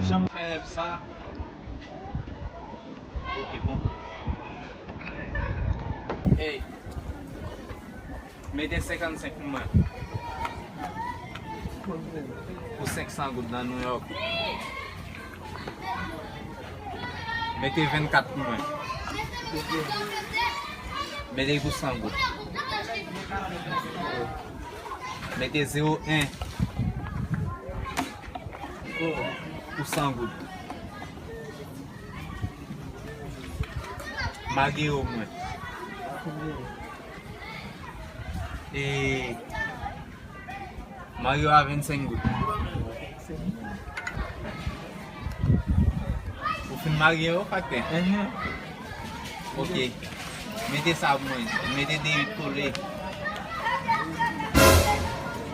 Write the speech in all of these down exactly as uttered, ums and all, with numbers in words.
Janm fè rèv sa. Ok, bon. Hey, mete senkannsenk pou mwen. Pou senk san goud nan New York. Mete vennkat pou mwen. Mete pou san goud. Mete zewo en pou san goud. Mageo mwen. E Mario a vennsenk goud. Ou fin marye yo, faktè? Ok. Mete sa pou mwen. Mete de uit kole.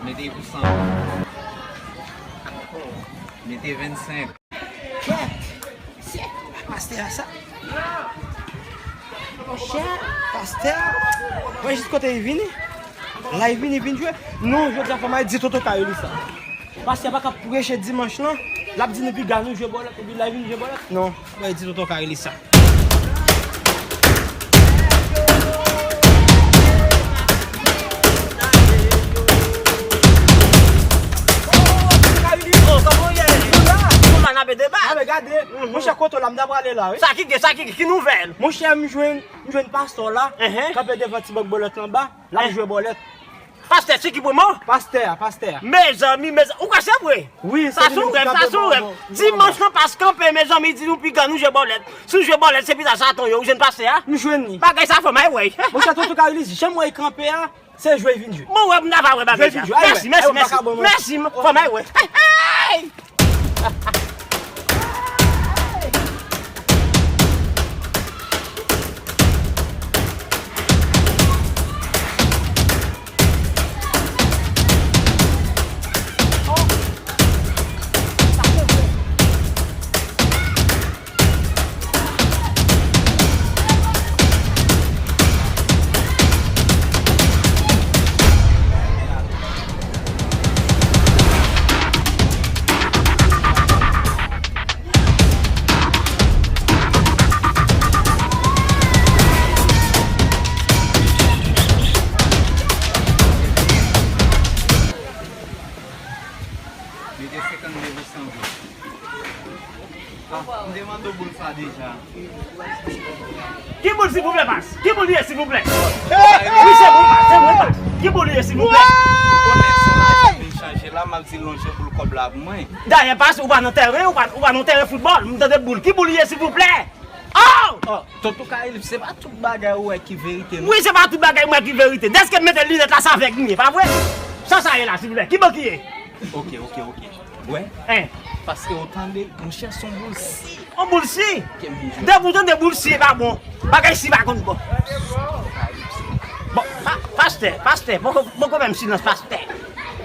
Mete pou san. Mete vennsenk. Kèt! Mesye, pastè a sa. Monchè, pastè a. Mwen jis kote li vini. La li vini, vin jwe. Non, jodi a fò m al di Tonton Kayoli sa. Pastè a pa ka preche dimanch lan. L ap di nou piga nou jwe bòlèt, epi la li vin jwe bòlèt. Non, mwen di Tonton Kayoli sa. Monchè, kote w la, m ta prale la, wi. Sa ki gen, sa ki gen, ki nouvèl? Monchè, m jwenn, m jwenn pastè w la, kanpe devan ti bank bòlèt lan anba, l ap jwe bòlèt. Pastè, se ki pwomo? Pastè a, pastè a. Mezanmi, mezanmi, ou kwè se vre? Wi, sa se li menm ki kanpe bò. Dimanch lan pas kanpe, mezanmi, di nou piga nou jwe bòlèt. Si w jwe bòlèt, se pita Satan yo, ou jwenn pastè a? M jwenn li. Bagay sa fò m al wè. Monchè, Tonton Kayoli, jan m wè l kanpe a, se jwe vin jwe. Bon, wè, m ta va wè bagay sa. Mèsi, mèsi, mèsi. Mèsi, fò m al wè. Hey, hey! Mete senkannde pou san goud. Ah, m te mande w boul sa deja. Ki boul, silvouplè, pas? Ki boul li ye, silvouplè? Wi, se mwen, pas, se mwen, pas. Ki boul li ye, silvouplè? Ou konnen sa lajan vin chanje la, m ap di lonje boul kòb la pou mwen. Dayè, pas, ou pa nan tèren, ou pa, ou pa nan tèren foutbòl. M tande boul. Ki boul li ye, silvouplè? Oh! Oh, Tonton Kayoli, se pa tout bagay ou wè ki verite, non. Wi, se pa tout bagay mwen ki verite. Dèske m mete linèt la, se avèg m ye, pa vre? Sa sa ye la, silvouplè? Ki bò ki ye? Ok, ok, ok. Wè? Hein? Paske ou tande, monchè, se yon boul si. Yon boul si? Ke m vin jwe. Depi ou tande boul si, e pa bon. Bagay si pa konn bon. Bon, pa, pastè, pastè, poko, poko menm silans, pastè.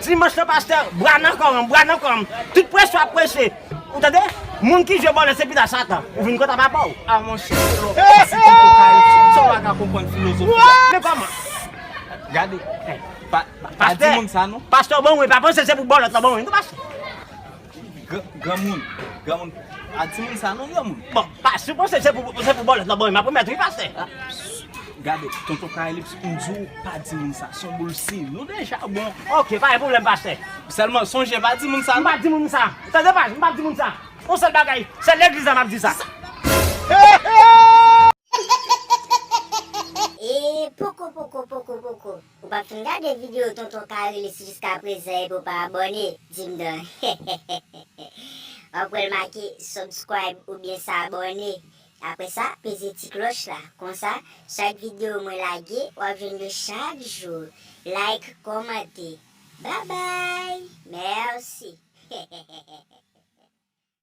Dimanch lan, pastè, bra nan kò m, bra nan kò m. Tout preche w ap preche. Ou tande? Moun ki jwe bòlèt se pita Satan. Ou vin kontan papa w. Ah, monchè, se lò. Si Tonton Kayoli, sa w pa ka konprann filozofi la. Men kòman? Gade. Pa, pa, pa di moun sa, non. Pastè, bon, wi, pa panse se pou bòlèt la, bon, wi, non, pastè. Gran, granmoun, granmoun, pa di moun sa, non, granmoun. Bon, pa, si w panse se pou, se pou bòlèt la, bon, wi, m ap remèt, wi, pastè. Ah, gade, Tonton Kayoli, m di w, pa di moun sa, se yon boul si. Nou deja bon. Ok, pa gen pwoblèm, pastè. Sèlman, sonje, pa di moun sa, non. M pa di moun sa. Tande, pa, m pa di moun sa. Yon sèl bagay, se legliz la m ap di sa. E poko, poko, poko, poko. Ou pa fin gade videyo Tonton Kayoli jiskaprezan epi w pa abòne, di m non. W ap wè l make subscribe oubyen s'abonner. Apre sa, peze ti klòch la. Konsa, chak videyo mwen lage, w ap jwenn yo chak jou. Like, kòmante. Babay! Mèsi!